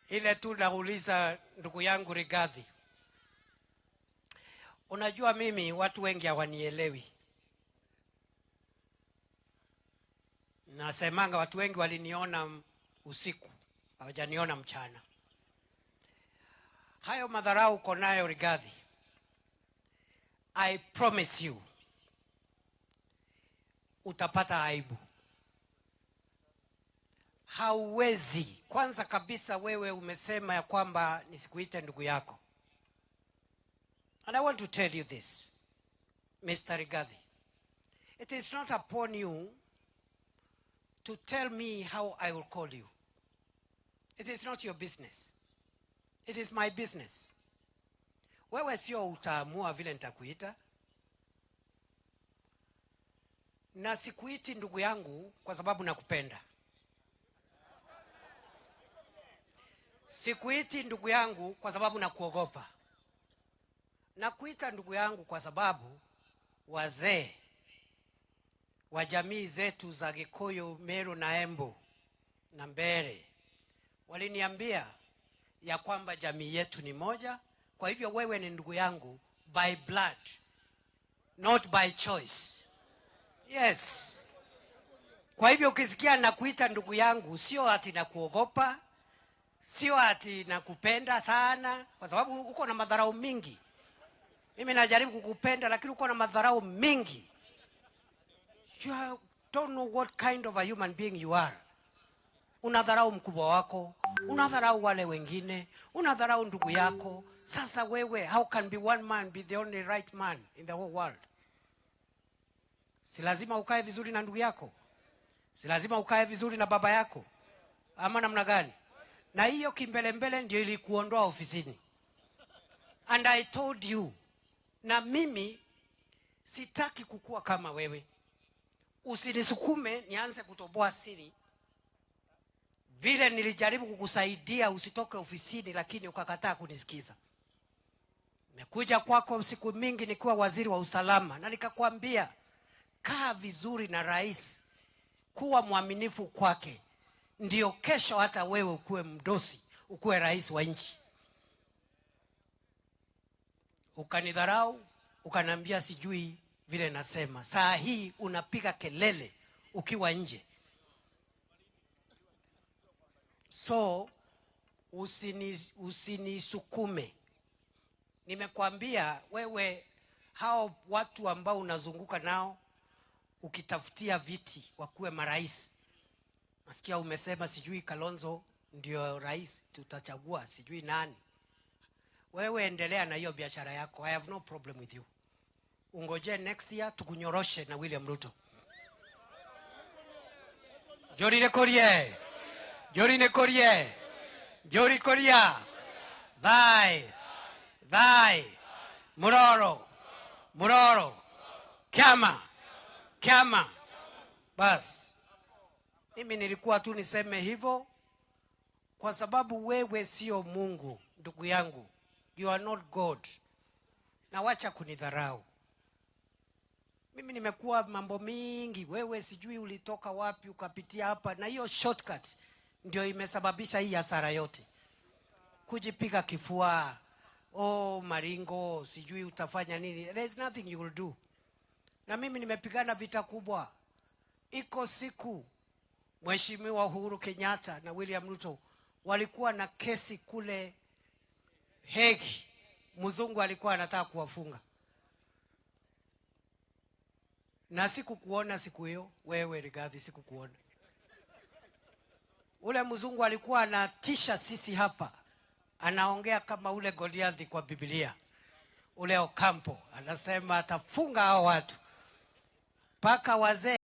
Ile tu nauliza ndugu yangu Rigathi, unajua mimi watu wengi hawanielewi. Nasemanga watu wengi waliniona usiku, hawajaniona mchana. Hayo madharau uko nayo Rigathi, I promise you utapata aibu. Hauwezi. Kwanza kabisa wewe umesema ya kwamba nisikuite ndugu yako. And I want to tell you this, Mr. Rigathi. It is not upon you to tell me how I will call you. It is not your business. It is my business. Wewe sio utaamua vile nitakuita. Na sikuiti ndugu yangu kwa sababu nakupenda. Sikuiti ndugu yangu kwa sababu nakuogopa. Nakuita ndugu yangu kwa sababu wazee wa jamii zetu za Gikuyu, Meru na Embu na Mbere waliniambia ya kwamba jamii yetu ni moja. Kwa hivyo wewe ni ndugu yangu by blood, not by choice. Yes. Kwa hivyo ukisikia nakuita ndugu yangu, sio ati nakuogopa, sio ati nakupenda sana, kwa sababu uko na madharau mingi. Mimi najaribu kukupenda lakini uko na madharau mingi. You don't know what kind of a human being you are. Unadharau mkubwa wako, unadharau wale wengine, unadharau ndugu yako. Sasa wewe, how can be one man be the only right man in the whole world? Si lazima ukae vizuri na ndugu yako? Si lazima ukae vizuri na baba yako? Ama namna gani? Na hiyo kimbelembele ndio ilikuondoa ofisini. And I told you, na mimi sitaki kukua kama wewe. Usinisukume nianze kutoboa siri. Vile nilijaribu kukusaidia usitoke ofisini lakini ukakataa kunisikiza. Nimekuja kwako siku mingi nikiwa waziri wa usalama na nikakwambia kaa vizuri na rais, kuwa mwaminifu kwake, ndio kesho hata wewe ukuwe mdosi, ukuwe rais wa nchi. Ukanidharau, ukaniambia sijui vile nasema. Saa hii unapiga kelele ukiwa nje. So usinisukume. Nimekwambia wewe, hao watu ambao unazunguka nao ukitafutia viti wakuwe marais. Nasikia umesema sijui Kalonzo ndio rais tutachagua, sijui nani. Wewe endelea na hiyo biashara yako. I have no problem with you. Ungoje next year tukunyoroshe na William Ruto. Jori ne korie. Jori ne korie. Jori koria. Bye. Bye. Muroro. Muroro. Kiama. Kiama. Bas. Mimi nilikuwa tu niseme hivyo kwa sababu wewe sio Mungu, ndugu yangu. You are not God. Na wacha kunidharau. Mimi nimekuwa mambo mingi, wewe sijui ulitoka wapi ukapitia hapa, na hiyo shortcut ndio imesababisha hii hasara yote. Kujipiga kifua, oh maringo, sijui utafanya nini. There is nothing you will do. Na mimi nimepigana vita kubwa. Iko siku Mheshimiwa Uhuru Kenyatta na William Ruto walikuwa na kesi kule Hague. Mzungu alikuwa anataka kuwafunga. Na sikukuona siku hiyo, wewe Rigathi, sikukuona. Ule mzungu alikuwa anatisha sisi hapa. Anaongea kama ule Goliathi kwa Biblia. Ule Ocampo anasema atafunga hao watu. Paka wazee